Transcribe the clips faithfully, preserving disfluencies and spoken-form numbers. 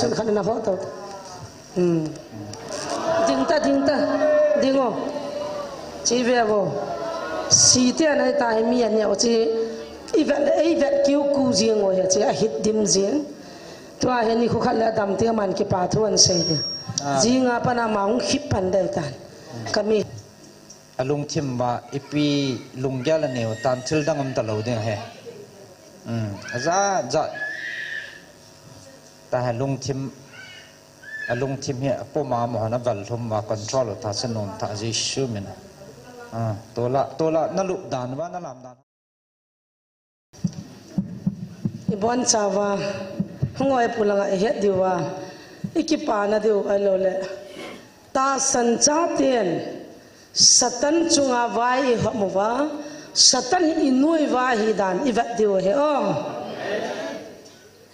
Khat na ho to. Hmm. Ding ta, ding ta. Ding o. Chi ve vo. Si te na ta hi mi an ya o chi. I vet, i vet kiu ku jing o ya chi a hit dim jing. Tua hi ni khu khat le dam te man kipa thu an sei de. Ah. Jing a pa na ma hung khip pan dai ta. Kami. A lungthim va ipi lunggel a neo tan thil dang um ta lo ding he. Hmm. A ja, ja. Ta he lungthim, a lungthim hi a puma mo na val thum va control ta se nom ta Jesu min. Ah, tola, tola na lup dan va na lam dan. I bon chauva, hung oi pu langa i het diuva, i kipana diu ai lo le. Tahsan chaten, Satan chunga vai i hom uva, Satan hi i nuiva hi dan i vet diu he o.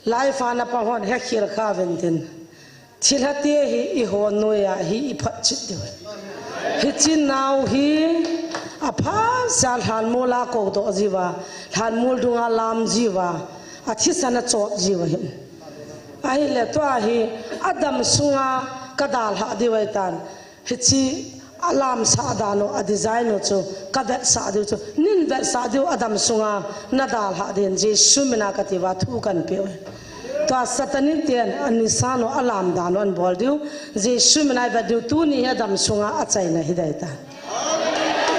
Lai fa na pa hon he khil kha ven tin. Thilha te hi i ho noi a hi i phat chit diu. Hi chin nau hi a pha sa lhan mol a ko do jiva, lhan mol dunga lam jiva, a thisan a chop jiva hi. Ahi le tua hi a dam sunga ka dal ha diu ai tan. Hichi a lam sa dan u, a design u chu, ka vet sa diu chu, nin vet sa diu a dam sunga na dal ha din, Jesu mina ka ti va thu kan pe u. Tua Satanic ten a ni sa nu a lam dan u an bol diu, Jesu mina i vet diu tu ni hi a dam sunga a chaina hi dai ta.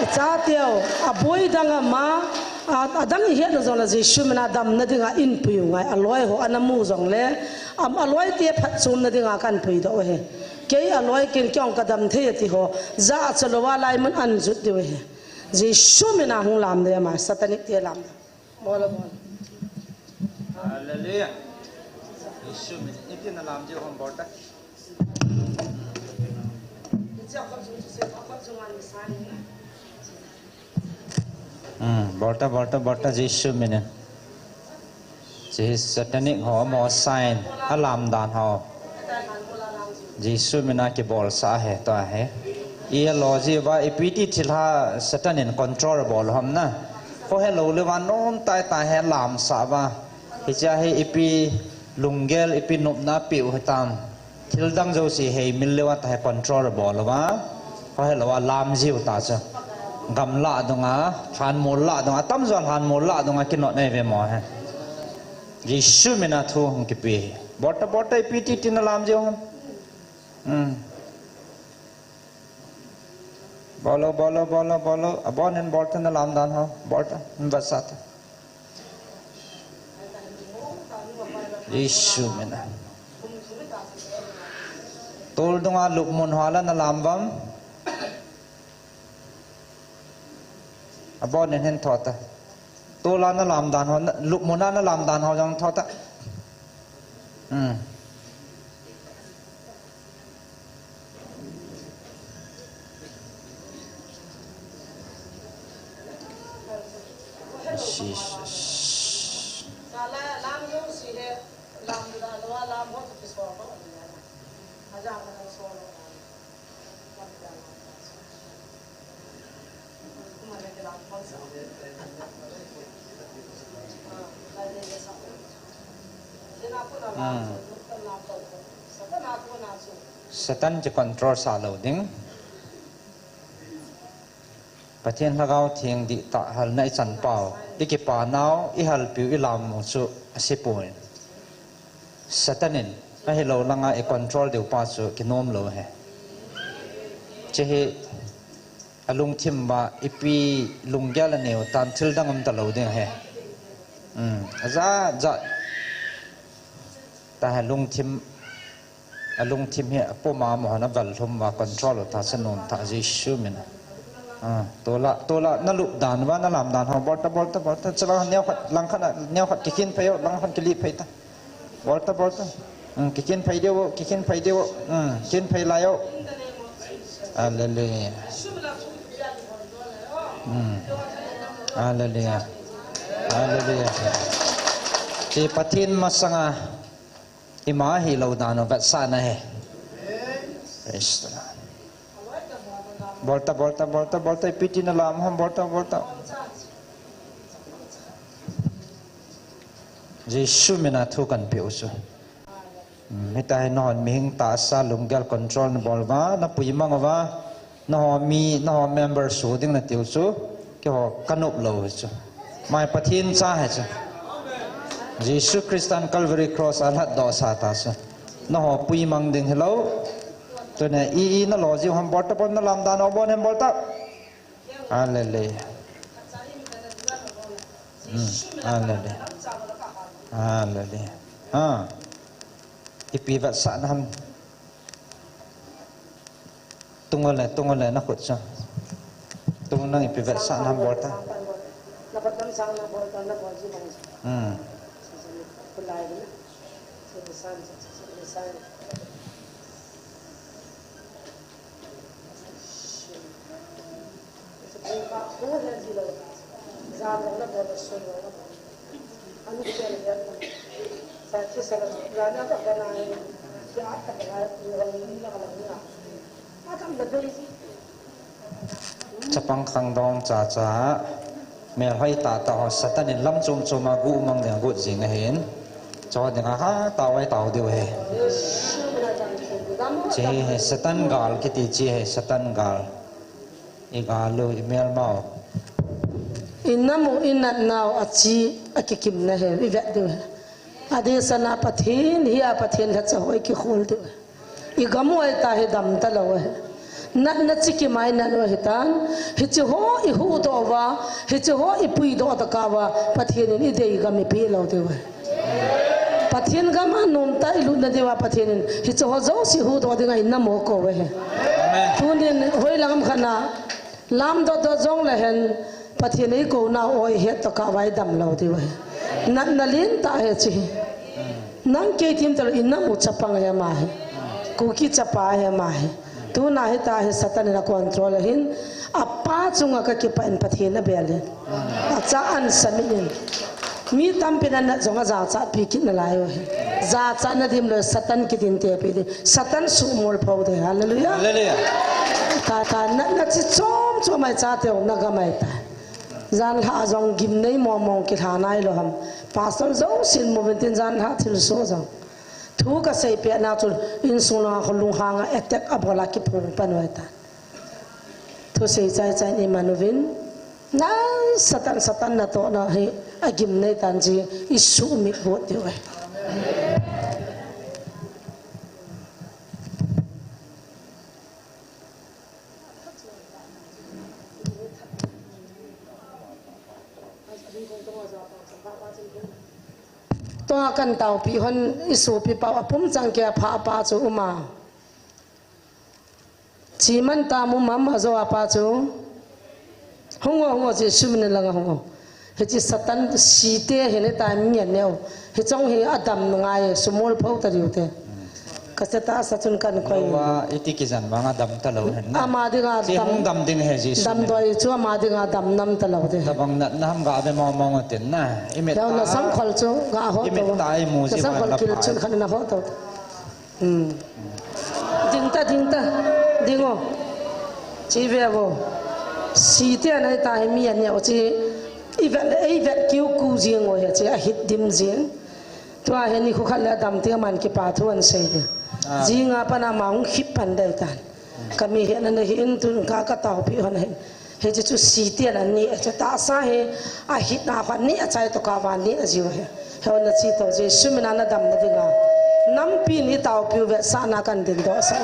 I cha teu, a boi dang a ma, a, a dang i het na zong la Jesu mina dam na dinga in pui u ngai, a loi ho a na mu zong le, am a loi te phat chum na dinga kan pui do he. Kei a loi kin kiong ka dam thei a ti ho, za a chalo a lai mun an jut diu he. Jesu mina hung lam de ma, Satanic te lam de. Bola, bola. Hallelujah. Jesu min, iti na lam je hom borta. Hmm, borta, borta, borta, Jesu min. Chi Satanic ho mo sign a lam dan ho. Jesu mina kibol sa he to he. I a lo ji va ipi ti thil ha Satan in control bol ham na. Ho he lo le va nom tai tai he lam sa va. Hi cha he ipi lunggel ipi nop na pi u he tam. Thil dang jouse hei mil leuva ta he control bol lova. Ho he lova lam jiu ta chu. Gamla dunga, lhanmol la dunga, tamjo lhanmol la dunga kinot nei ve mo he. Jesu mina thu hung kipe. Borta, borta, ipi ti ti na lam jiu ham. Hmm. Bolo, bolo, bolo, bolo. Abon in borta na lam dan ho. Borta, in basata. Jesu mina. Tol dunga lupmun ho la na lam vam. Abon in hin thota. Tol a na lam dan ho, lupmun a na lam dan ho jong thota. Hmm. Jesus. Hmm. Satan chu control sa lo ding. Pathen Lhagao Theng dihtah halna i chan pau, i kipa nau, i halpiu, i lam u chu a si poi. Satan in ahilou langa i control diu pa chu kinom lo he. Chehi a lungthim va ipi lunggel a neo tan thil dang um ta lo ding he. Um, a ja ja ta he lungthim, a lungthim hi a puma mo hana val hlum va control u ta sa nom ta Jesu min. Ah, tola, tola na lup dan va na lam dan ho, borta, borta, borta, chala neo khat, lang khat, neo khat kikin phei o, lang khat kili phei ta. Borta, borta. Hmm, kikin phei deu, kikin phei deu. Hmm, kin phei lai o. Hallelujah. Hmm. Hallelujah. Hallelujah. Chi Pathen masanga ima hilou dan u vetsahna he. Praise the Lord. Borta, borta, borta, borta, ipi ti na lam ham, borta, borta. Jesu mina thu kan pe u chu. Hmm, hitia hi nahon mihing tahsa lunggel control nabol uva, napui mang uva, naho mi, naho member su ding natiu chu, keiho kanop lou chu. Mai Pathen cha hi chu. Jesu Christan Calvary Cross a lhatdoh sa ta chu. Naho pui mang ding hilou. Tuna i, i nalo jiu ham bol tapon nalam dan u bon hem bol ta. Hallelujah. Hmm, hallelujah. Hallelujah. Ha. Ipi vetsahna ham. Tung o le, tung o le, na khut chu. Tung nang ipi vetsahna ham bol ta. Hmm. Chapang khangdong chacha, melhoi tahtah ho, Satan in lam chom chom a gu mang ding a got jing ahin. Chu dinga hatah a tao diu ahi. Hiche hi Satan gal kiti, hiche hi Satan gal. I gal u, i melmau. I nam u, i natnau a chi a kikimna hi i vet diu ahi. Adeh sanga Pathen hi a, Pathen lhacha ho i kikhol diu ahi. I gam u ahi tahi dam talou ahi. Natna chi kimai nat u ahitan, hiche ho i huhdoh uva, hiche ho i puidoh tokah uva, Pathen in i dei gam i peh lou diu ahi. Pathen gam a nomtah i lutna diuva Pathen in hiche ho jouse huhdoh dinga i nam u akou ahi. Amen. Tunin hoilang ham khat na lamdoh doh jong lehen Pathen in i kouna u ahi het tokah uva i dam lou diu ahi. Natna lentah ahi hiche hi. Nang kei ti talou, i nam u chapang ahi ama hi. Kuki chapa ahi ama hi. Tuna hitia hi Satan in a control ahin, apa chunga kakipah in Pathen abel in. Acha ansa min in. Mi tampin anat jong ajachat pi kit nalai u ahi. Jachatna dimlou Satan kidin tepi ding. Satan sumol pho ding. Hallelujah. Hallelujah. Tata natna chi chom chom mai cha teu na gamai ta. Janhi a jong gimnei mong mong kilha nailou ham. Pastor jousen mu uvin tin janhi thilsoh jong. Thu kaseipeh na chun insung langa kholung hanga attack abol a kiphong pan u ahitan. Thusei chai chai in iman uvin. Na Satan, Satan natohna hi agimnei tan chi i sumit bot diu ahi. Tua kan taopi hon i sopi pau apum chang kia pha pa chu uma. Chi man ta mu mam ajo apa chu. Hung o, hung o, Jesu min langa hung o. Hiche Satan site hi ne ta mi a neo. Hiche hi adam ngai sumol pho ta diu te. Ka se ta sa chun kan koi. Wa iti kijan vanga dam talou hen na. Ama dinga chi dam, hung dam ding he Jesu. Damdoi chu ama dinga dam nam talou te. Tabang na, na ham ga be mong mong tin na. I mit ta. Na sangkhol chu ga ho to. I mit ta i mu ji sangkhol kil chun khan na ho to. Hmm. Ding ta, ding ta, ding o. Chi ve vo. Site anai ta hi mi a neo chi. I vet le, i vet kiu ku jing o hi chi ahit dim jing. Tua hi nikho khat le adam ti man kipa thu an sei di. Ah. Jinga pana ma hung khip pan dai tan. Kami hi na hi in tun ka ka taopi hon hi. Hiche chu site anei, chu tahsa hi, ahitna khat anei, achai tokah uva anei ajiu ahi. Hon na chi to, Jesu mina na damna dinga. Nampi in i taopiu vetsahna kan dingdoh sah.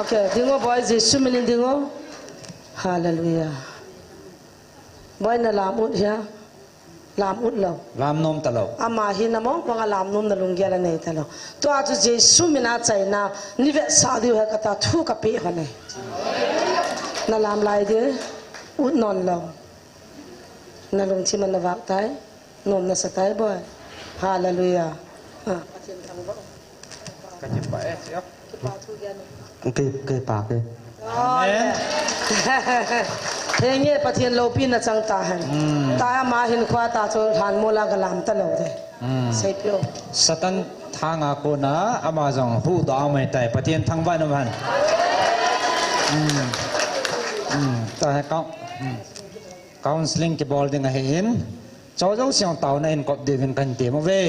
Okay, ding o boi, Jesu minin ding o. Hallelujah. Boi na lam ut hia. Lam ut lou. Lam nom talou. Ama hi na mong panga lam nomna lunggel anei talou. Tua chu Jesu mina chaina, nei vetsah diu ahi kata thu kapeh hon e. Na lam lai di, ut non lou. Na lungthim a na vak tai, nom na sa tai boi. Hallelujah. Ah. Ka kipa e, sio. Kipa thu gen. Ke, ke pa ke. Amen. Henge Pathen loupina chang ta hen. Hmm. Ta ama hin khua ta chu lhan mola ka lam talou de. Hmm. Seipeh o. Satan thanga kona ama jong huhdoh a mai tai Pathen thangvah in um hen. Hmm. Hmm. Ta he ka. Hmm. Counseling kibol ding ahin. Cho jouse jong taona in kop diuvin kahin tem uve.